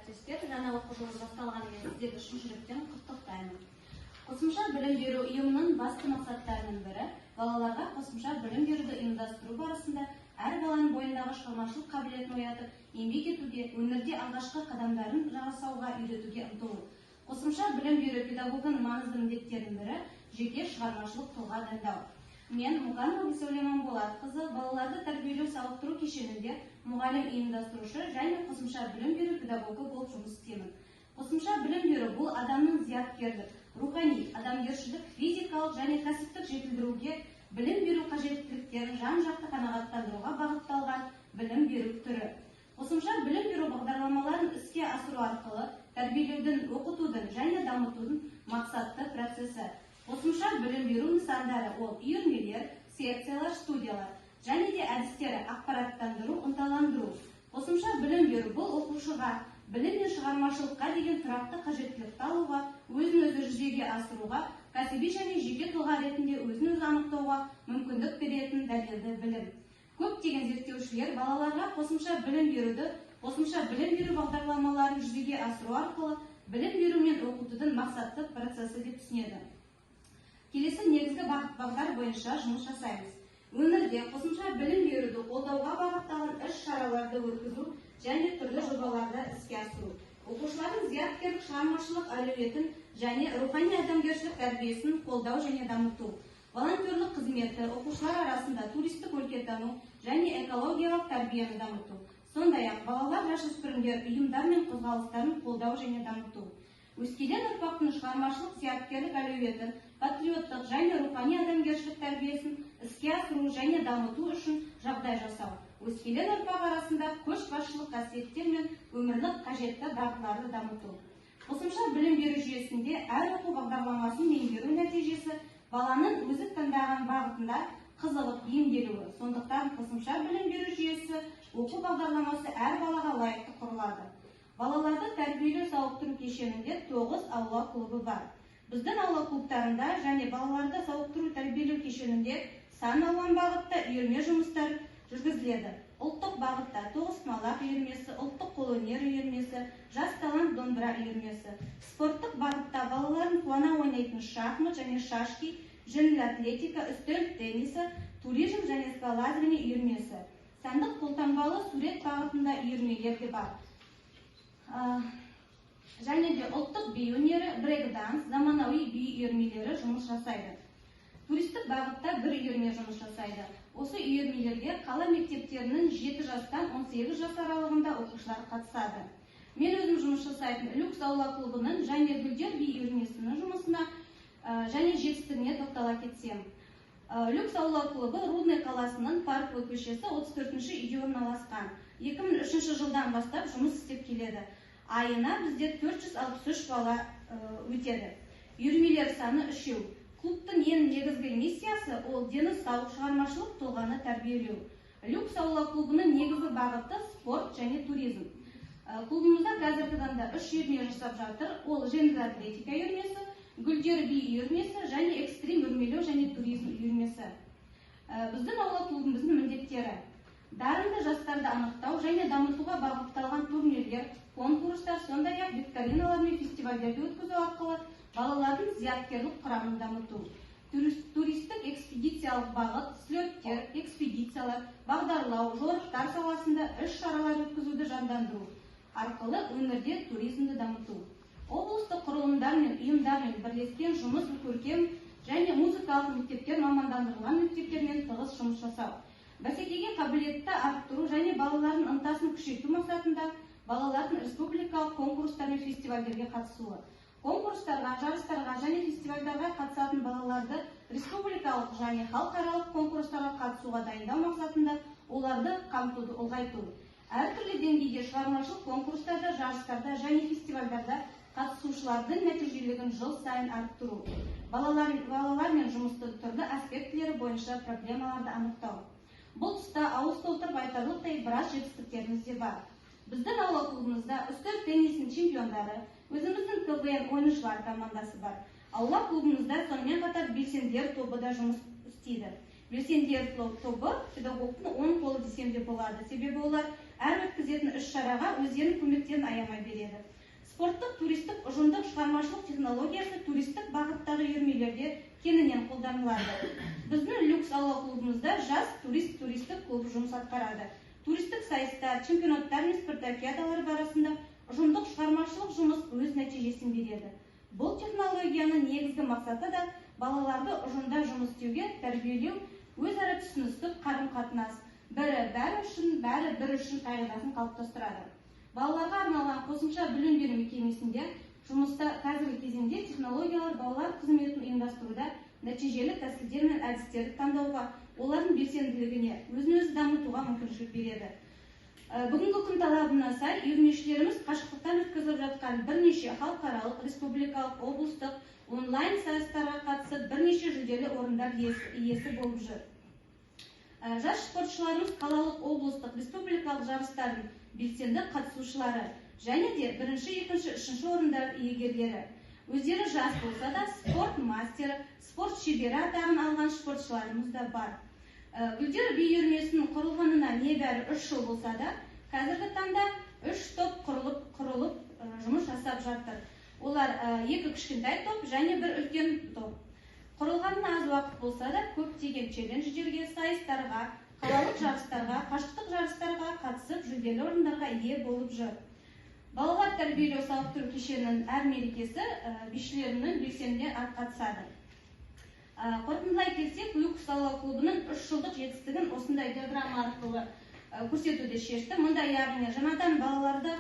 Әріптестер, жаңа оқу жылы басталғанымен сіздерді шын жүректен құттықтаймын. Қосымша білім беру ұйымының басты мақсаттарының бірі балаларға қосымша білім беруді ұйымдастыру барысында әр баланың бойындағы шығармашылық қабілетін оятып, еңбек етуге, өмірде алғашқы қадамдарын жасауға үйретуге ұмтылу. Қосымша білім беру педагогының маңызды міндеттерінің бірі жеке шығармашылық тұлға дайындау. Мен, Мұқанова Гүлсәуле Болатқызы, балаларды тәрбиелеу сауықтыру кешенінде мұғалім ұйымдастырушы және қосымша білім беру педагогы болып жұмыс істеймін. Қосымша білім беру бұл адамның зияткерлік, рухани, адамгершілік, физикалық және кәсіптік жетілдіруге, білім беру қажеттіліктерін жан-жақты қанағаттандыруға бағытталған білім беру түрі. Қосымша білім беру бағдарламаларын іске асыру арқылы тәрбиелеудің, оқытудың және дамытудың мақсатты процесі. Қосымша білім беру нысандары ол үйірмелер, секциялар, студиялар және де әдістері ақпараттандыру, ынталандыру. Қосымша білім беру бұл оқушыға білім мен шығармашылыққа деген тұрақты қажеттілікті алуға, өзін өзі жүзеге асыруға, кәсіби және жеке тұлға ретінде өзін өзі анықтауға мүмкіндік беретін дәлелді білім. Көптеген зерттеушілер балаларға қосымша білім беруді қосымша білім беру бағдарламаларын жүзеге асыру арқылы білім беру мен оқытудың мақсатты процесі деп түсінеді. Келесі негізгі бағыт бағдар бойынша жұмыс жасаймыз. Өңірде қосымша білім беруді қолдауға бағытталған іс-шараларды өткізу және түрлі жобаларды іске асыру. Оқушылардың зияткерлік шығармашылық әлеуетін және рухани адамгершілік тәрбиесін қолдау және дамыту. Волонтерлік қызметі, оқушылар арасында туристік өлкетану және экологиялық тәрбиені дамыту. Сондай-ақ балалар, жасөспірімдер ұйымдар мен қозғалыстарын қолдау және дамыту. Өскелең ұрпақтың шығармашылық зияткерлік әлеуетін, патриоттық және рухани адамгершілік тәрбиесін іске асыру және дамыту үшін жағдай жасау. Өскелең ұрпақ арасында көшбасшылық қасиеттер мен өмірлік қажетті дағдыларды дамыту. Қосымша білім беру жүйесінде әр оқу бағдарламасын меңгеру нәтижесі баланың өзі таңдаған бағытында қызығып бейімделуі. Сондықтан қосымша білім беру жүйесі оқу бағдарламасы әр балаға лайықты құрылады. Балаларды тәрбиелеу сауықтыру кешенінде 9 аула клубы бар. Біздің аула клубтарында және балаларды сауықтыру тәрбиелеу кешенінде сан алуан бағытта үйірме жұмыстар жүргізіледі. Ұлттық бағытта тоғызқұмалақ үйірмесі, ұлттық қолөнер үйірмесі, жас талант домбыра үйірмесі. Спорттық бағытта балалардың қуана ойнайтын шахмат және шашки, жеңіл атлетика, үстел теннисі, туризм және скалолазание үйірмесі. Сәндік қолтаңбалы сурет бағытында үйірмелер де бар. Және де ұлттық би өнері, брейк-данс, заманауи би үйірмелері жұмыс жасайды. Туристік бағытта бір үйірме жұмыс жасайды. Осы үйірмелерге қала мектептерінің 7 жастан 18 жас аралығында оқушылар қатысады. Мен өзім жұмыс жасайтын Люкс аула клубының және Гүлдер би үйірмесінің жұмысына және жетістігіне тоқтала кетсем. Люкс аула клубы Рудный қаласының Парковый көшесі 34-ші үйде орналасқан. 2003 жылдан бастап жұмыс істеп келеді. Айына бізде 463 бала өтеді. Үйірмелер саны 3. Клубтың ең негізгі миссиясы ол дені сау шығармашылық тұлғаны тәрбиелеу. Люкс аула клубының негізгі бағыты спорт және туризм. Клубымызда қазіргі таңда 3 үйірме жасап жатыр. Ол жеңіл атлетика үйірмесі, гүлдер би үйірмесі және экстрим өрмелеу және туризм үйірмесі. Біздің аула клубымыздың міндеттері: дарынды жастарды анықтау және дамытуға бағытталған турнирлер, конкурстар, сондай-ақ викториналар мен фестивальдерді өткізу арқылы балалардың зияткерлік құрамын дамыту. Туристік экспедициялық бағыт, слеттер, экспедициялар, бағдарлау, жорықтар саласында іс-шаралар өткізуді жандандыру арқылы өңірде туризмді дамыту. Облыстық құрылымдар мен ұйымдармен бірлескен жұмыс, көркем және музыкалық мектептер, мамандандырылған мектептермен тығыз жұмыс жасау. Бәсекеге қабілетті арттыру және балалардың ынтасын күшейту мақсатында балалардың республикалық конкурстар мен фестивальдерге қатысуы. Конкурстарға, жарыстарға және фестивальдарға қатысатын балаларды республикалық және халықаралық конкурстарға қатысуға дайындау мақсатында оларды қамтуды ұлғайту. Әртүрлі деңгейде шығармашылық конкурстарда, жарыстарда және фестивальдарда қатысушылардың нәтижелілігін жыл сайын арттыру. Балалармен жұмысты түрлі аспектілері бойынша проблемаларды анықтау. Бұл тұста ауыз толтырып айтарлықтай біраз жетістіктеріміз де бар. Біздің аула клубымызда үстел теннисінің чемпиондары, өзіміздің КВН ойыншылар командасы бар. Аула клубымызда сонымен қатар белсенділер тобы да жұмыс істейді. Белсенділер тобы педагогтың оң қолы десем де болады. Себебі олар әр өткізетін іс-шараға өздерінің көмектерін аямай береді. Спорттық, туристік, ұжымдық, шығармашылық технологиясы туристік бағыттағы үйірмелерде кеңінен қолданылады. Біздің Люкс аула клубымызда жас турист туристік клубы жұмыс атқарады. Туристік сайыстар, чемпионаттар мен спартакиадалар барысында ұжымдық шығармашылық жұмыс өз нәтижесін береді. Бұл технологияның негізгі мақсаты да балаларды ұжымда жұмыс істеуге тәрбиелеу, өзара түсіністік қарым-қатынас, бірі бәрі үшін, бәрі бір үшін қағидасын қалыптастырады. Балаларға арналған қосымша білім беру мекемесінде жұмыста қазіргі кезеңде технологиялар балалар қызметін ұйымдастыруда нәтижелі тәсілдер мен әдістерді таңдауға, олардың белсенділігіне, өзін-өзі дамытуға мүмкіншілік береді. Бүгінгі күн талабына сай үйірмешілеріміз қашықтықтан өткізіліп жатқан бірнеше халықаралық, республикалық, облыстық онлайн сайыстарға қатысып, бірнеше жүлделі орындар иесі болып жүр. Жас спортшыларымыз қалалық, облыстық, республикалық жарыстардың белсенді қатысушылары және де бірінші, екінші, үшінші орындар иегерлері. Өздері жас болса да спорт мастері, спорт шебері атағын алған спортшыларымыз да бар. Гүлдер би үйірмесінің құрылғанына небәрі 3 жыл болса да, қазіргі таңда 3 топ құрылып жұмыс жасап жатыр. Олар 2 кішкентай топ және 1 үлкен топ. Құрылғанына аз уақыт болса да, көптеген челлендждерге, сайыстарға, қалалық жарыстарға, қашықтық жарыстарға қатысып, жүлделі орындарға ие болып жүр. Балалар тәрбиелеу сауықтыру кешенінің әр мерекесі бишілерінің белсенді қатысады. Қорытындылай келсек, Люкс аула клубының 3 жылдық жетістігін осындай диаграмма арқылы көрсетуді шешті. Мұнда яғни жаңадан балаларды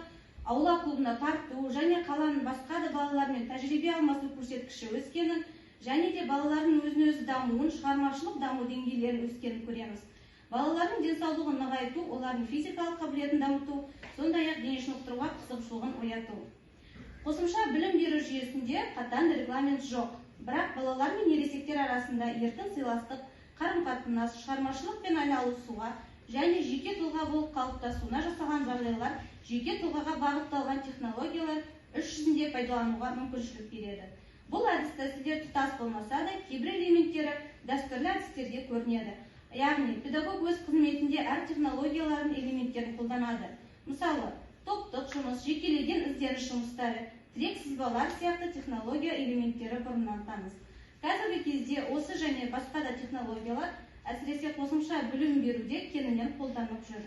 аула клубына тарту және қаланың басқа да балалармен тәжірибе алмасу көрсеткіші өскенін және де балалардың өзін-өзі дамуын, шығармашылық даму деңгейлерін өскенін көреміз. Балалардың денсаулығын нығайту, олардың физикалық қабілетін дамыту, сондай-ақ дене шынықтыруға қызығушылығын ояту. Қосымша білім беру жүйесінде қатаң регламент жоқ. Бірақ балалар мен ересектер арасында еркін сыйластық, қарым-қатынас, шығармашылықпен айналысуға және жеке тұлға болып қалыптасуына жасаған жағдайлар жеке тұлғаға бағытталған технологиялар іс жүзінде пайдалануға мүмкіншілік береді. Бұл әдіс тәсілдер тұтас болмаса да, кейбір элементтері дәстүрлі әдістерде көрінеді. Яғни, педагог өз қызметінде әр технологиялардың элементтерін қолданады. Мысалы, топтық жұмыс, жекелеген ізденіс жұмыстары, тірек сызбалар сияқты технология элементтері бұрыннан таныс. Қазіргі кезде осы және басқа да технологиялар, әсіресе қосымша білім беруде кеңінен қолданылып жүр.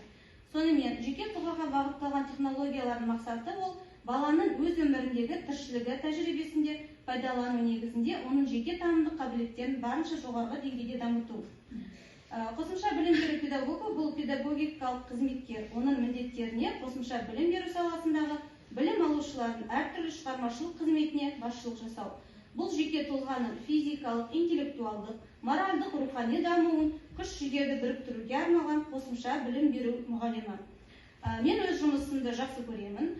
Сонымен, жеке тұлғаға бағытталған технологиялардың мақсаты ол баланың өз өміріндегі тіршілігі тәжірибесінде пайдалану негізінде оның жеке танымдық қабілеттерін барынша жоғарғы деңгейде дамыту. Қосымша білім беру педагогы бұл педагогикалық қызметкер. Оның міндеттеріне қосымша білім беру саласындағы білім алушылардың әртүрлі шығармашылық қызметіне басшылық жасау. Бұл жеке тұлғаның физикалық, интеллектуалдық, моральдық, рухани дамуын, күш жігерді біріктіруге арналған қосымша білім беру мұғалімі. Мен өз жұмысымды жақсы көремін.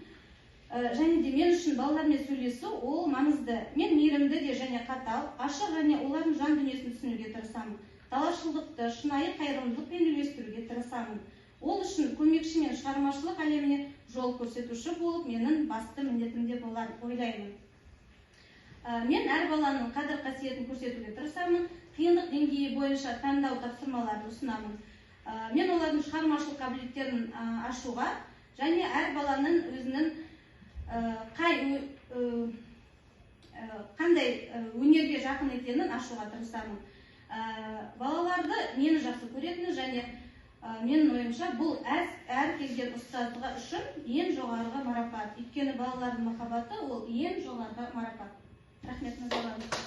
Және де мен үшін балалармен сөйлесу ол маңызды. Мен мейірімді де және қатал, ашық және олардың жан дүниесін түсінуге тырысамын. Талапшылдықты, шынайы қайырымдылықпен үйлестіруге тырысамын. Ол үшін көмекші мен шығармашылық әлеміне жол көрсетуші болып менің басты міндетім деп ойлаймын. Мен әр баланың қадір қасиетін көрсетуге тырысамын, қиындық деңгейі бойынша таңдау тапсырмаларын ұсынамын. Мен олардың шығармашылық қабілеттерін ашуға және әр баланың өзінің қандай өнерге жақын екенін ашуға тырысамын. Балаларды мені жақсы көретіні және менің ойымша бұл әр келген ұстазға үшін ең жоғарғы марапат. Өйткені балалардың махаббаты ол ең жоғарғы марапат. Рахмет, назарларыңызға.